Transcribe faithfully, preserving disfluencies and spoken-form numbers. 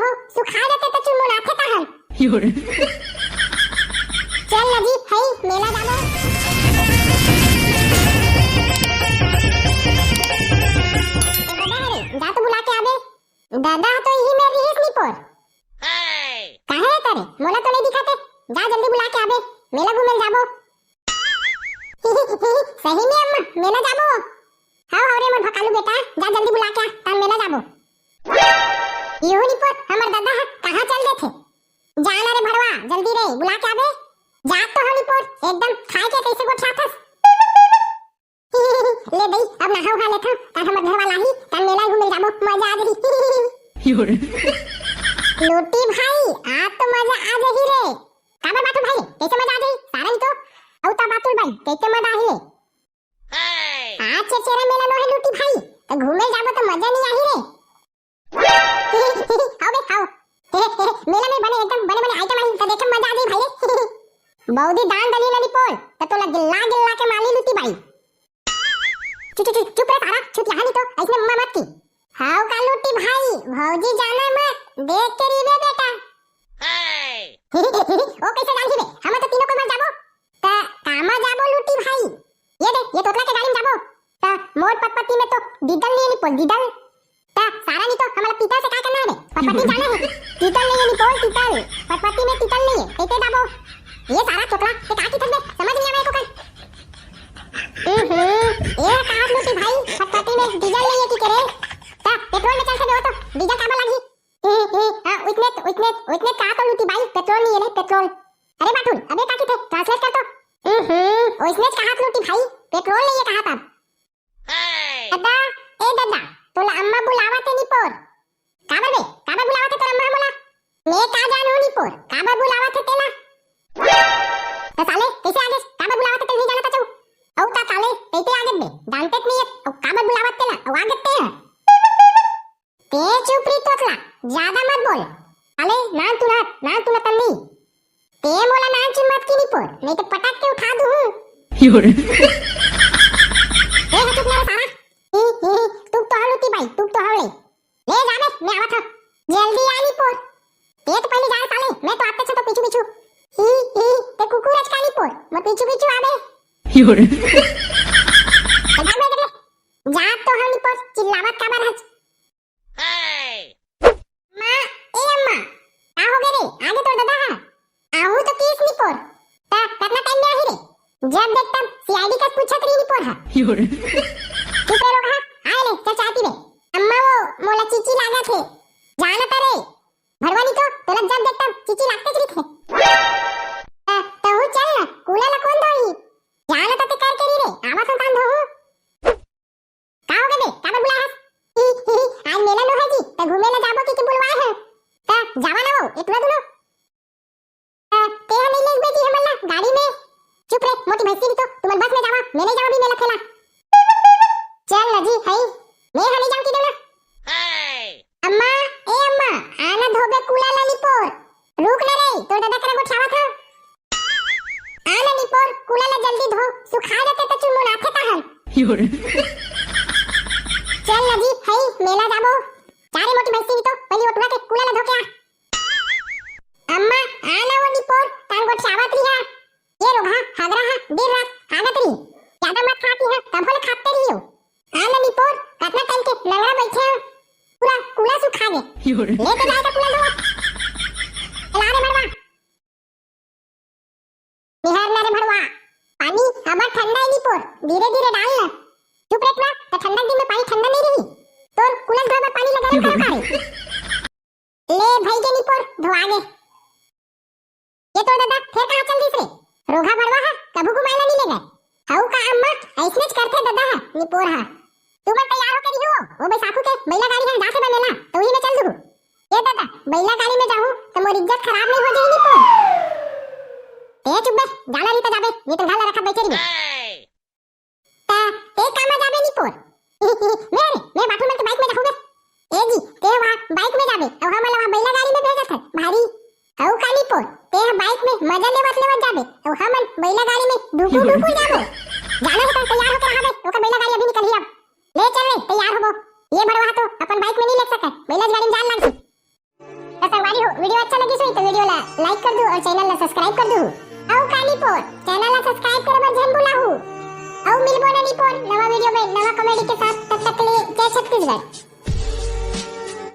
हो, सुखा जाते त चुनमुनाथे तहन। चल ना जी, हई मेला जाबो। ए दादा रे, जा तो बुला के आबे। दादा तो इही में रिहिस निपोर। काहे रे तारे? मोला तो नहीं दिखाते। जा जल्दी बुला के आबे, मेला घूमे जाबो। सही में अम्मा, मेला जाबो? हाव, हाव रे मोर भकालू बेटा, जा जल्दी बुला के आ, तान मेला जाबो। इहो निपोर, हमर दादा ह कहाँ चल देथे? जा ना रे भड़वा, जल्दी रे, बुला के आबे। जा तो हो निपोर, एकदम खाए के कैसे गोठियाथस। ले दई, अब नहा उहा लेथन, तान हमर घर वाला ही, तान मेला घूमे जाबो, मजा आ जाही। लूटी भाई, आज तो मजा आ जाही रे। काबर बाटुल भाई, कैसे मजा आ जाही? सारा नहीं तो। अउ ता बाटुल भाई, कैसे मजा आही ले? आज चेचेरा मेला नो है लूटी भाई, तो घूमे जाबो तो मजा नहीं आही रे। आओ बे, आओ। मेला में बने एकदम बने बने आइटम आही, तो देखे मजा आ जाही भाई। बौदी दान दली नली पोल, तो तोला गिल्ला गिल्ला के माली लूटी भाई। चुप, चुप, चुप, चुप रे सारा, चुतिया नहीं तो, ऐसने मम्मा मत की। हाव का लूटी भाई, भौजी जाना मत, देख के रहिबे बेटा। ओ कैसे जानही बे, हम तो तीनों को मर जाबो। त कामा जाबो लूटी भाई? ये दे, ये तोतला के गाड़ी में जाबो। त मोर पतपति में तो डीजल नहीं है, निपोल डीजल। त सारा नहीं तो हमारा पीतल से का करना है बे? पतपति जाना है। पीतल नहीं है, निपोल पीतल। पतपति में पीतल नहीं है, कैसे जाबो? ये सारा चोकला, ये का की थक बे? समझ नहीं आवे को कर। हम्म, ये कहा लूटी भाई, पतपति में डीजल नहीं है की करे? त पेट्रोल में चल सके हो तो, डीजल कामा लगी? ए, ए, हाँ, उतने, उतने, उतने कहा तो लूटी भाई, पेट्रोल नहीं है रे, पेट्रोल। अरे बाटुल, अबे का की थे, ट्रांसलेट कर तो। हम्म, उसने कहा लूटी भाई, पेट्रोल नहीं है कहा था। दादा, ए दादा, तोला अम्मा बुलावत हे निपोर। काबर बे? काबर बुलावत हे तोला अम्मा मोला? मैं का जानहूं निपोर, काबर बुलावत हे तेला? त साले, कैसे आगे? काबर बुलावत हे तेला नहीं जानत हचू? अउ त साले, कैसे आगे बे? जानते नहीं है, अउ काबर बुलावत तेला, अउ आगे ते है। ते चुप री तोतला, ज्यादा मत बोल। साले, नान तुना, नान तुना तन्नी। ते मोला नान चिन मत की निपोर, नहीं तो पटक के उठा दूं हूँ। ए, हो चुप ना रे सारा। ही, ही, ही, तुम तो हव लूटी भाई, तुम तो हव ले। ले जा बे, मैं आवत हूँ। जल्दी आ निपोर। ते तो पहले जा रे साले, मैं तो आते छो तो पीछू पीछू। ही, ही, ते कुकुर अचका निपोर, मैं पीछू पीछू आ बे। ए, जा बे, जा बे। जा तो हव निपोर, चिल्लावत काबर हच? माँ, ए अम्मा, का हो गे रे? आगे तोर ददा हा? आहू तो किस निपोर। ता कतना टाइम में आही रे? जब देख तब सीआईडी का पूछत रही निपोर हा। चुप रे लोग हा, आए ले, चल चाय पीबे। अम्मा वो मोला चीची लागत हे। जाना ता रे। भड़वा नहीं तो, तोला जब देख तब चीची लागते रहिथे। ता, तहू चल ना, कूला ला कौन धोही? जाना ता ते कर के रही रे, आवा संतान धोहू। का हो गे बे? काबर बुलाए हस? ही, ही, ही, आज मेला नो है जी, त घूमे ला जाबो के, के बुलवाए है। त जावा ना वो, एतुरा दुनो। त ते ह नहीं लेगबे जी हमन ला गाड़ी में। चुप रे, मोटी भैंसी भी तो, तुमन बस में जावा, मैं नहीं जावा भी मेला ठेला। चल ना जी, हई, मैं ह नहीं जाऊं की देना। अम्मा, ए अम्मा, आना धोबे कूला ला निपोर। रुक ना रे, तोर ददा करा गोठियावत हव। आना निपोर, कूला ला जल्दी धो, सुखा जाते त चुनमुनाथे तहन। चल ना जी, हई, मेला जाबो। जा रे मोटी भैंसी तो, पहली ओटुआ के कूला ला धो के आ। अम्मा, आना वो निपोर, तान गोठियावत रिहा। ये लोग हा, हगरा हा, दिन रात आगत रही। ज्यादा मत खाती हा, तब होले खाते रही हो। आ ले निपोर, कतना टाइम के लंगड़ा बैठे हो, पूरा कूला सुखा गे। ले तो जाए का कूला धोवा। ला रे भड़वा। निहार ना रे भड़वा, पानी अबर ठंडा है निपोर, धीरे धीरे डाल ना। चुप रे थोड़ा, तो ठंडा दिन में पानी ठंडा नहीं रही। तोर कूला धोए बर पानी लगा रहा है। ले भाई के निपोर, धोआ गे। ये तो दादा, फेर कहाँ चल दिस रे? रोगहा भड़वा हा, कभू घुमाए ला नहीं ले गए। हऊ का अम्मा, ऐसनेच करथे दादा हा, निपोर हा। तू मन तैयार होके रहियो, वो बैसाखू के बैला गाड़ी हा जाथे बनेला, तो उही में चल दुहू। ये दादा, बैला गाड़ी में जाहू, तो मोर इज्जत खराब नहीं हो जाही निपोर। ते चुप बे, जाना नहीं तो जाबे, नहीं तो घर ला रखा बैठे रहिए। त ते कामा जाबे निपोर? मैं रे, मैं बाटुल मन के बाइक में जाहूं बे। ए जी, ते वहां बाइक में जाबे, अउ हमन ला वहां बैला गाड़ी में भेजत हस, भारी। हऊ का निपोर, ते ह बाइक में मजा लेवत लेवत जाबे, अउ हमन बैला गाड़ी में ढुकुर ढुकुर जाबो। जाना है तो तैयार होके रहा बे, ओकर बैला गाड़ी अभी निकलही अब। ले चल रे, तैयार होबो। ये भड़वा तो अपन बाइक में नहीं ले सके, बैला गाड़ी में जान लागही। सही तो video ला like कर दू और channel ला subscribe कर दू। अउ काली पोर channel ला subscribe करे बर झन भुलाहू। अउ मिलबो ननी पोर नवा video में नवा comedy के साथ, तब तक के लिए जय छत्तीसगढ़।